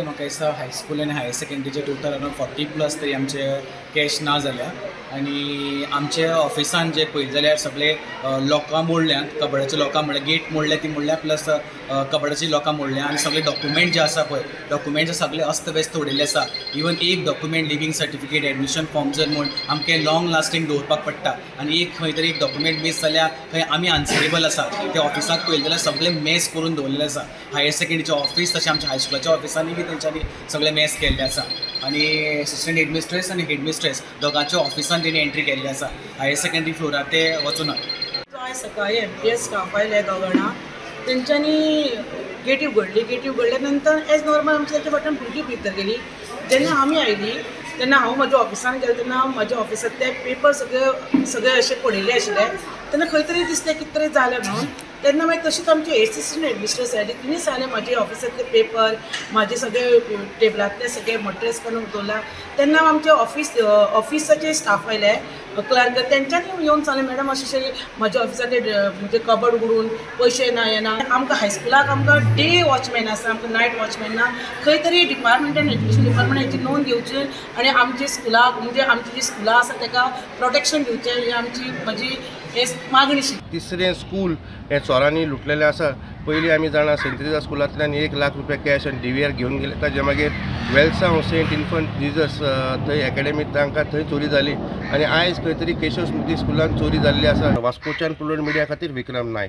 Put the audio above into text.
म्हाका दिसता हायस्कूल आनी हायर सेकंडरीचे टोटल अरावंड 40+ तरी आमचे कॅश ना जाल्या आनी आमचे ऑफिसान जे पळयले जाल्यार सगळे लॉकां मोडल्यात, कबडाचे लॉकां मोडल्या, गेट मोडल्या ती मोडल्या, प्लस कबडाची लॉकां मोडल्या आनी सगळे डॉक्युमेंट जे आसा पळय डॉक्युमेंट सगळे अस्तव्यस्त उडयल्ले आसा. इवन एक document living certificate admission form जर म्हूण आमकां लॉंग लास्टींग दवरपाक पडटा आनी एक खंय तरी एक डॉक्युमेंट मीस जाल्यार थंय आमी आन्सरेबल आसा. ते ऑफिसाक पळयले जाल्यार सगळे मेस करून दवरलेले आसा. हायर सेकंडरीचे ऑफिस तशें आमच्या हायस्कुलाच्या ऑफिसांनी बी तेंच्यांनी सगळे मेस केल्ले आसा आनी एसिस्टंट हेडमिस्ट्रेस आनी हेडमिस्ट्रेस दोगांच्या ऑफिसान तेणी एंट्री केल्ली आसा. हायर सेकंडरी फ्लोरार ते वचूना. आयज सकाळी MPS staff आयले दोग जाणां, तेंच्यांनी गेटी उगडली. गेटी उगडल्या नंतर एज नॉर्मल आमच्या तेंच्या फाटल्यान भुरगीं भितर गेली. जेन्ना आमी आयली तेन्ना हांव म्हज्या ऑफिसान गेलें तेन्ना म्हज्या ऑफिसांतले पेपर सगळे सगळे अशे पडिल्ले आशिल्ले. तेन्ना खंय तरी दिसलें कितें तरी जालें म्हणून. तेन्ना मागीर तशीच आमची एसिस्टंट हेडमिस्ट्रेस आयली, तिणें सांगलें म्हजे ऑफिसांतले पेपर म्हाजे सगळे टेबलांतले सगळे मटेरियल्स काडून दवरला. तेन्ना आमचे ऑफिसाचे स्टाफ आयले क्लर्क, तेंच्यांनी येवन सांगलें मॅडम अशें अशें म्हज्या ऑफिसांतले म्हणजे कबड उगडून पयशे ना येना. आमकां हायस्कुलाक आमकां डे वॉचमॅन आसा, आमकां नायट वॉचमॅन ना. खंय तरी डिपार्टमेंटान एज्युकेशन डिपार्टमेंट हेची नोंद घेवची आनी आमचे स्कुलाक म्हणजे आमची जी स्कुलां आसा ताका प्रोटेक्शन दिवचें ही आमची म्हजी मागणी. तिसरें स्कूल हें चोरांनी लुटलेलें आसा. पयलीं आमी जाणा सेंट तेरेजा स्कुलांतल्यान 1 लाख रुपया कॅश आनी DVR घेवन गेले. ताजे मागीर वेलसांव सेंट इन्फंट जिजस थंय एकेडमी तांकां थंय चोरी जाली आनी आयज खंय तरी केशव स्मृती स्कुलान चोरी जाल्ली आसा. वास्कोच्यान प्रुडंट मिडिया खातीर विक्रम नायक.